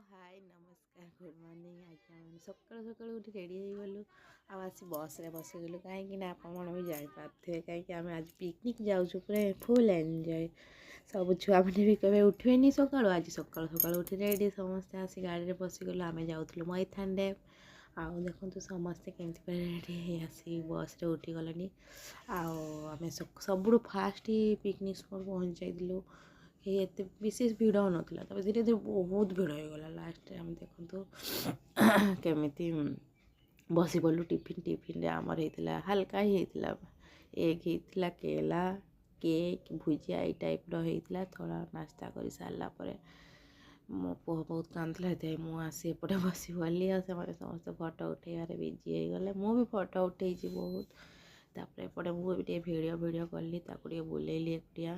ହାଏ, ନମସ୍କାର, good morning. ଆଜି ଆମେ ସକାଳୁ ସକାଳୁ ଉଠି ରେଡ଼ି ହେଇଗଲୁ ଆଉ ଆସି ବସ୍ରେ ବସିଗଲୁ। କାହିଁକି ନା ଆପଣମାନେ ବି ଜାଣିପାରୁଥିବେ କାହିଁକି। ଆମେ ଆଜି ପିକନିକ୍ ଯାଉଛୁ, ପୁରା ଫୁଲ୍ ଏନ୍ଜୟ। ସବୁ ଛୁଆମାନେ ବି କେବେ ଉଠିବେନି ସକାଳୁ, ଆଜି ସକାଳୁ ସକାଳୁ ଉଠି ରେଡ଼ି ସମସ୍ତେ ଆସି ଗାଡ଼ିରେ ବସିଗଲୁ। ଆମେ ଯାଉଥିଲୁ ମଇଥାନ ଡ୍ୟାମ୍। ଆଉ ଦେଖନ୍ତୁ, ସମସ୍ତେ କେମିତି ପୁରା ରେଡ଼ି ହେଇ ଆସି ବସ୍ରେ ଉଠିଗଲେଣି। ଆଉ ଆମେ ସବୁଠୁ ଫାଷ୍ଟ ପିକନିକ୍ ସ୍ପଟ୍ ପହଞ୍ଚି ଯାଇଥିଲୁ। କେହି ଏତେ ବିଶେଷ ଭିଡ଼ ହେଉନଥିଲା, ତାପରେ ଧୀରେ ଧୀରେ ବହୁତ ଭିଡ଼ ହେଇଗଲା। ଲାଷ୍ଟରେ ଆମେ ଦେଖନ୍ତୁ କେମିତି ବସି ପଡ଼ିଲୁ। ଟିଫିନରେ ଆମର ହେଇଥିଲା, ହାଲକା ହିଁ ହେଇଥିଲା। ଏଗ୍ ହେଇଥିଲା, କେଲା, କେକ୍, ଭୁଜିଆ ଏଇ ଟାଇପ୍ର ହେଇଥିଲା। ଥୋଡ଼ା ନାସ୍ତା କରି ସାରିଲା ପରେ ମୋ ପୁଅ ବହୁତ କାନ୍ଦୁଥିଲା, ସେଥିପାଇଁ ମୁଁ ଆସି ଏପଟେ ବସି ପଡ଼ିଲି। ଆଉ ସେମାନେ ସମସ୍ତେ ଫଟୋ ଉଠେଇବାରେ ବିଜି ହେଇଗଲେ। ମୁଁ ବି ଫଟୋ ଉଠେଇଛି ବହୁତ। ତାପରେ ଏପଟେ ମୁଁ ବି ଟିକେ ଭିଡ଼ିଓ ଭିଡ଼ିଓ କଲି, ତାକୁ ଟିକେ ବୁଲେଇଲି ଏକୁଟିଆ।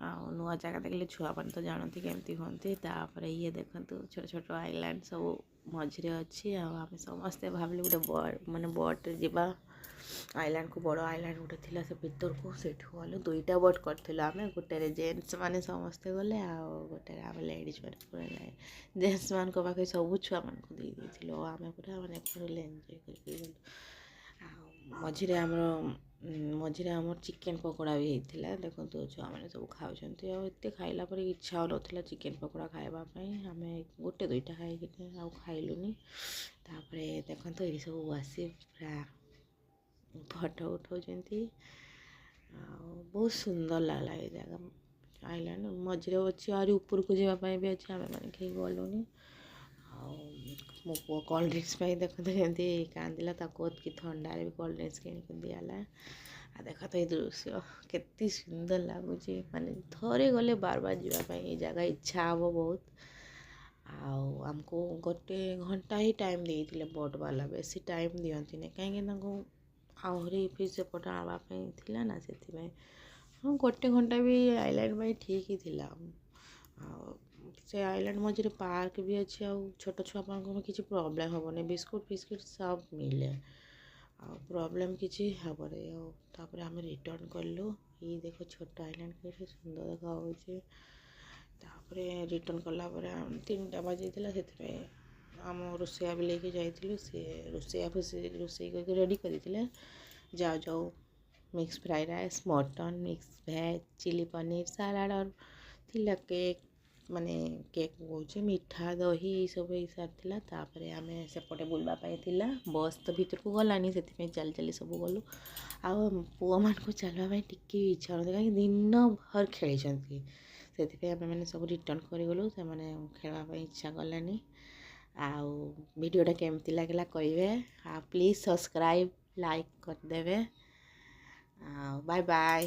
ଆଉ ନୂଆ ଜାଗା ଦେଖିଲେ ଛୁଆମାନେ ତ ଜାଣନ୍ତି କେମିତି ହୁଅନ୍ତି। ତାପରେ ଇଏ ଦେଖନ୍ତୁ, ଛୋଟ ଛୋଟ ଆଇଲ୍ୟାଣ୍ଡ ସବୁ ମଝିରେ ଅଛି। ଆଉ ଆମେ ସମସ୍ତେ ଭାବିଲୁ ଗୋଟେ ମାନେ ବୋଟ୍ରେ ଯିବା ଆଇଲ୍ୟାଣ୍ଡକୁ। ବଡ଼ ଆଇଲ୍ୟାଣ୍ଡ ଗୋଟେ ଥିଲା ସେ ଭିତରକୁ, ସେଇଠୁ ଗଲୁ। ଦୁଇଟା ବୋଟ୍ କରିଥିଲୁ ଆମେ। ଗୋଟେରେ ଜେଣ୍ଟସ୍ ମାନେ ସମସ୍ତେ ଗଲେ ଆଉ ଗୋଟେରେ ଆମେ ଲେଡ଼ିଜ୍ ମାନେ। ପୁରା ଜେଣ୍ଟସ୍ ମାନଙ୍କ ପାଖରେ ସବୁ ଛୁଆମାନଙ୍କୁ ଦେଇ ଦେଇଥିଲୁ ଆଉ ଆମେ ପୁରା ମାନେ ଫୁଲ୍ ଏନ୍ଜୟ କରିକି ଗଲୁ। ଆଉ ମଝିରେ ଆମର ଚିକେନ୍ ପକୋଡ଼ା ବି ହେଇଥିଲା। ଦେଖନ୍ତୁ, ଛୁଆମାନେ ସବୁ ଖାଉଛନ୍ତି। ଆଉ ଏତେ ଖାଇଲା ପରେ ଇଚ୍ଛା ହେଉନଥିଲା ଚିକେନ୍ ପକୋଡ଼ା ଖାଇବା ପାଇଁ। ଆମେ ଗୋଟେ ଦୁଇଟା ଖାଇକିନି ଆଉ ଖାଇଲୁନି। ତାପରେ ଦେଖନ୍ତୁ, ଏଇଠି ସବୁ ବସି ପୁରା ଫଟୋ ଉଠାଉଛନ୍ତି ଆଉ ବହୁତ ସୁନ୍ଦର ଲାଗିଲା ଏ ଜାଗା। ଆଇଲ୍ୟାଣ୍ଡ ମଝିରେ ଅଛି, ଆହୁରି ଉପରକୁ ଯିବା ପାଇଁ ବି ଅଛି। ଆମେମାନେ କେହି ଗଲୁନି। ଆଉ ମୋ ପୁଅ କୋଲ୍ଡ ଡ୍ରିଙ୍କସ୍ ପାଇଁ ଦେଖନ୍ତୁ କେମିତି କାନ୍ଦିଲା। ତାକୁ ଅତି ଥଣ୍ଡାରେ ବି କୋଲ୍ଡ ଡ୍ରିଙ୍କସ୍ କିଣିକି ଦିଆହେଲା। ଆଉ ଦେଖ ତ ଏଇ ଦୃଶ୍ୟ କେତେ ସୁନ୍ଦର ଲାଗୁଛି। ମାନେ ଥରେ ଗଲେ ବାର ବାର ଯିବା ପାଇଁ ଏଇ ଜାଗା ଇଚ୍ଛା ହେବ ବହୁତ। ଆଉ ଆମକୁ ଗୋଟେ ଘଣ୍ଟା ହିଁ ଟାଇମ୍ ଦେଇଥିଲେ ବୋଟ୍ ବାଲା, ବେଶୀ ଟାଇମ୍ ଦିଅନ୍ତିନି, କାହିଁକି ତାଙ୍କୁ ଆହୁରି ଫିର୍ ସେପଟେ ଆଣିବା ପାଇଁ ଥିଲା ନା, ସେଥିପାଇଁ। ହଁ, ଗୋଟେ ଘଣ୍ଟା ବି ଆଇଲ୍ୟାଣ୍ଡ ପାଇଁ ଠିକ୍ ଥିଲା। ଆଉ ସେ ଆଇଲ୍ୟାଣ୍ଡ ମଝିରେ ପାର୍କ ବି ଅଛି ଆଉ ଛୋଟ ଛୁଆମାନଙ୍କୁ ବି କିଛି ପ୍ରୋବ୍ଲେମ୍ ହେବନି। ବିସ୍କୁଟ୍ ଫିସ୍କୁଟ୍ ସବୁ ମିଳେ ଆଉ ପ୍ରୋବ୍ଲେମ୍ କିଛି ହେବନି। ଆଉ ତାପରେ ଆମେ ରିଟର୍ଣ୍ଣ କଲୁ। ଏଇ ଦେଖ, ଛୋଟ ଆଇଲ୍ୟାଣ୍ଡ କେତେ ସୁନ୍ଦର ଦେଖାହେଉଛି। ତାପରେ ରିଟର୍ଣ୍ଣ କଲା ପରେ 3ଟା ବାଜିଥିଲା। ସେଥିପାଇଁ ଆମ ରୋଷେଇଆ ବି ନେଇକି ଯାଇଥିଲୁ। ସିଏ ରୋଷେଇଆ ଫୋଷେଇ ରୋଷେଇ କରିକି ରେଡ଼ି କରିଥିଲେ। ଯାଉ ଯାଉ mix fried rice, mutton, mix veg, chilli paneer, salad ଥିଲା। କେକ୍, ମାନେ କେକ୍ କହୁଛି, ମିଠା, ଦହି ଏଇସବୁ ହେଇସାରିଥିଲା। ତାପରେ ଆମେ ସେପଟେ ବୁଲିବା ପାଇଁ ଥିଲା। ବସ୍ ତ ଭିତରକୁ ଗଲାନି, ସେଥିପାଇଁ ଚାଲି ଚାଲି ସବୁ ଗଲୁ। ଆଉ ପୁଅମାନଙ୍କୁ ଚାଲିବା ପାଇଁ ଟିକେ ଇଚ୍ଛା ହେଉନଥିଲା, କାହିଁକି ଦିନ ଭର ଖେଳିଛନ୍ତି। ସେଥିପାଇଁ ଆମେମାନେ ସବୁ ରିଟର୍ଣ୍ଣ କରିଗଲୁ, ସେମାନେ ଖେଳିବା ପାଇଁ ଇଚ୍ଛା କଲେନି। ଆଉ ଭିଡ଼ିଓଟା କେମିତି ଲାଗିଲା କହିବେ ଆଉ ପ୍ଲିଜ୍ ସବସ୍କ୍ରାଇବ୍, ଲାଇକ୍ କରିଦେବେ। ଆଉ ବାଏ ବାଏ।